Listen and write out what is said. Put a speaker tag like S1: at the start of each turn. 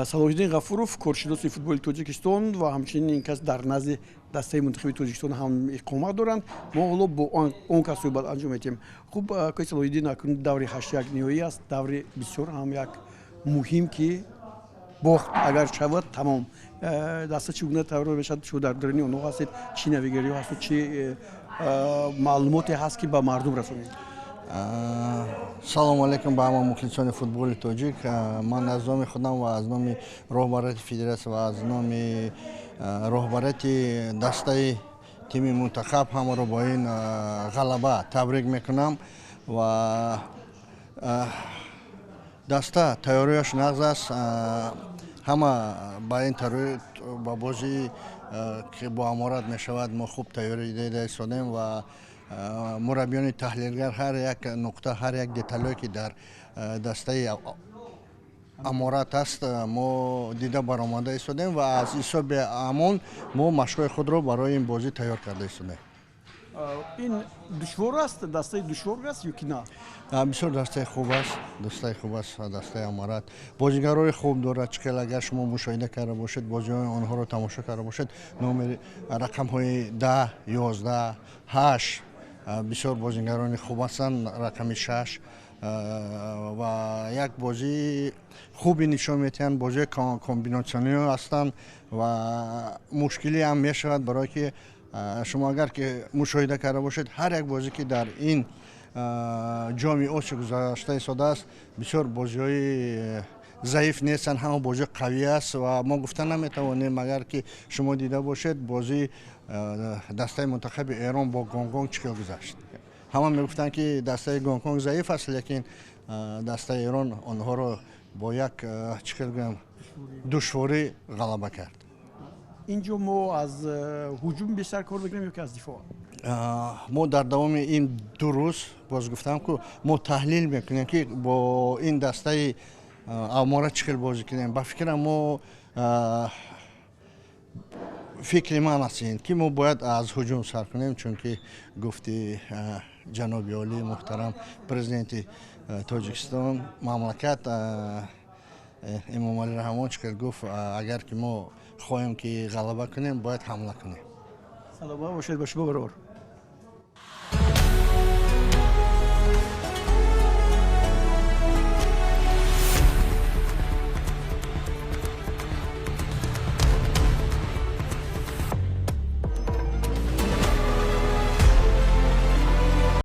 S1: Салоҳиддин Ғафуров, коршиноси футболи Тоҷикистон, ва ҳамчунин ин кас дар назди дастаи мунтахаби Тоҷикистон ҳам иқомат доранд. Мо ҳоло бо он кас суҳбат анҷом медиҳем. Хуб, акои Салоҳиддин, акнун даври ҳаштяк ниҳоӣ аст, даври бисёр ҳам як муҳим, ки бохт агар шавад, тамом. Даста чӣ гуна тайёр мешавад? Шумо дар даруни онҳо ҳастед, чӣ навигариҳо ҳасту чӣ маълумоте ҳаст, ки ба мардум расонед?
S2: Салому алайкум ба ҳама мухлисони футболи тоҷик. Ман аз номи худам ва аз номи роҳбарияти федератсия ва аз номи роҳбарияти дастаи тими мунтахаб ҳамаро бо ин ғалаба табрик мекунам ва даста тайёриаш нағз аст. Ҳама ба ин ба бозӣ, ки бо Аморат мешавад, мо хуб тайёрӣ дида истодем ва мураббиёни таҳлилгар ҳар як нуқта, ҳар як деталое, ки дар дастаи Аморат аст, мо дида баромада истодем ва аз ҳисоби ҳамон мо машқҳои худро барои ин бозӣ тайёр карда истодем.
S1: Ин душвор аст, дастаи душвор аст ё ки на?
S2: Бисёр дастаи хуб аст, дастаи хуб аст. Дастаи Аморат бозигарои хуб дорад. Чӣ хел агар шумо мушоҳида карда бошед, бозиҳои онҳоро тамошо карда бошед, номери рақамҳои 10, 11, 8, бисёр бозигарони хуб ҳастанд, рақами 6, ва як бозии хуби нишон медиҳанд, бозии комбинатсионӣ ҳастанд ва мушкилӣ ҳам мешавад, барое ки шумо агар ки мушоҳида карда бошед, ҳар як бозӣ, ки дар ин Ҷоми Осиё гузашта истодааст, бисёр бозиҳои заиф нестанд, ҳама бозӣ қавӣ аст ва мо гуфта наметавонем. Агар ки шумо дида бошед, бозии дастаи мунтахаби Эрон бо Гонконг чӣ хел гузашт, ҳама мегуфтанд, ки дастаи Гонконг заиф аст, лекин дастаи Эрон онҳоро бо як, чӣ хел гӯям, душворӣ ғалаба кард.
S1: Инҷо мо аз ҳуҷум бештар кор мекунем ё ки аз дифоъ?
S2: Мо дар давоми ин 2 рӯз, боз гуфтам ку, мо таҳлил мекунем, ки бо ин дастаи Аморат чӣ хел бозӣ кунем. Ба фикрам, мо, фикри ман аст ин, ки мо бояд аз ҳуҷум сар кунем, чунки гуфти ҷаноби олӣ, муҳтарам президенти Тоҷикистон, мамлакат, Эмомалӣ Раҳмон, чӣ хел гуфт, агар ки мо хоҳем, ки ғалаба кунем, бояд ҳамла кунем.
S1: Саломат бошед, ба шумо барор.